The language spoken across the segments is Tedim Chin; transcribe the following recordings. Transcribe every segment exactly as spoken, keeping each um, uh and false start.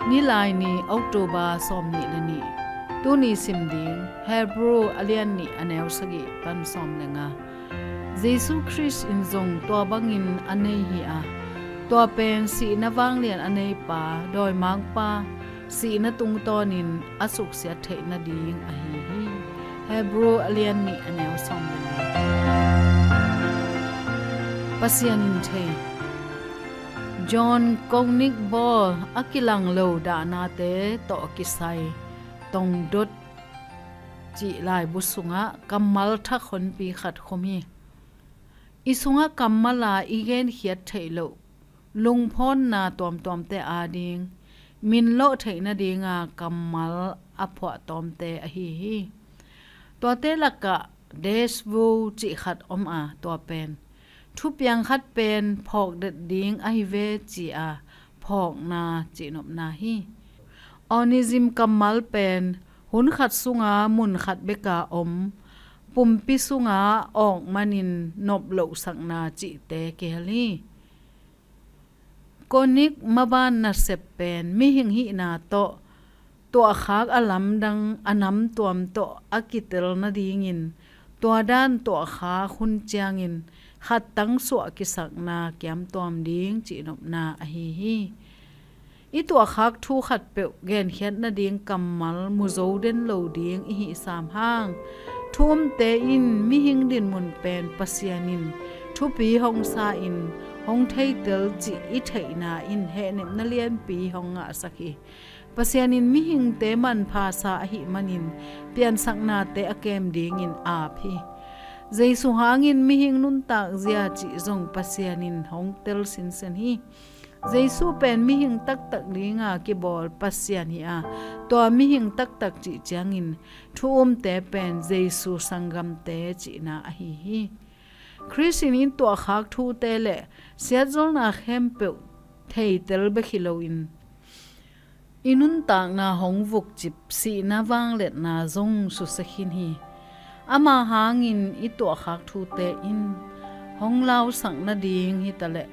Nilaini, October sawmnih le nih. Tuni sim ding Hebrew a lian nih a neu sagih pan sawm le nga. Jesu Khrist in zong tua bangin a nei hi a, tua pen sihna vanglian a neipa, dawimangpa, sihna tungtawnin a suksiat theih nading ahi hi. Hebrew a lian nih a neu sawm le nih. Pasian in thei. John Koenig bawl a kilang lo dahnate tawh kisai Tongdot cih laibu sungah kammal thak honpi khat khum hi. I sungah kammal a i genkhiat theih loh lungphawnna tuamtuamte ading min lawh theih nadinga kammal a phuahtawmte ahi hi. Tuate lakah Deja vu cih khat om a, tua pen thupiang khat pen phawk det ding ahi ve ci-a phawkna cihnopna hi. Onisim kammal pen hun khat sunga mun khat beka om, pumpi sunga awk manin noplohsakna cihte kihel hi. Koenig maban nasep pen mihing hihna tawh tuahkhak a lamdang a namtuam tawh a kitel nadingin tua dan tuahkhak hun ciangin khattang suah kisakna kiamtuam ding cihnopna ahi hi. I tuahkhak thu khatpeuh genkhiat nading kammal muzo den lo ding i hih sam hang, thu umte in mihing dinmun pen Pasian in thupi hong sa-in hong theitel cih i theihna in hehnepna lianpi hong ngahsak hi. Pasian in mihingte manpha sa ahih manin piansaknate a kem dingin ap hi. Jesu hangin mihing nuntak zia cih zong Pasian in hong tel sinsen hi. Jesu pen mihing taktak dinga kibawl Pasian hi a, tua mihing taktak cih ciangin thu umte pen Jesu sanggamte cihna ahi hi. Khrist in i tuahkhak thute le siatzolna khempeuh theitel bek hi loin i nuntakna hong vukcip sihna vangliatna zong susia khin hi. Ama hangin i tuahkhak thute in hong lausak nading hitaleh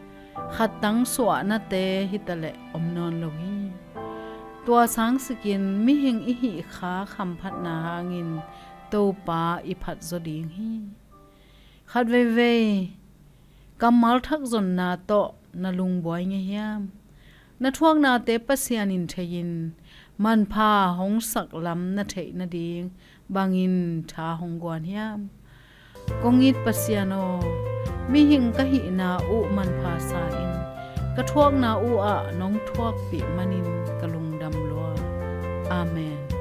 khattang suahnate hitaleh om nawn lo hi. Tua sangsikin mihing i hih khak hamphatna hangin Topa i phatzaw ding hi. Khat veivei kammal thakzonna tawh na lungbuai ngei hiam? Na thuaknate Pasian in thei-in manpha hong sak lam na theih nading bangin tha hong guan hiam? Kong it Pasian aw, mihing ka hihna uh manpha sa-in ka thuakna uh ah nong thuakpih manin ka lungdam lua. Amen.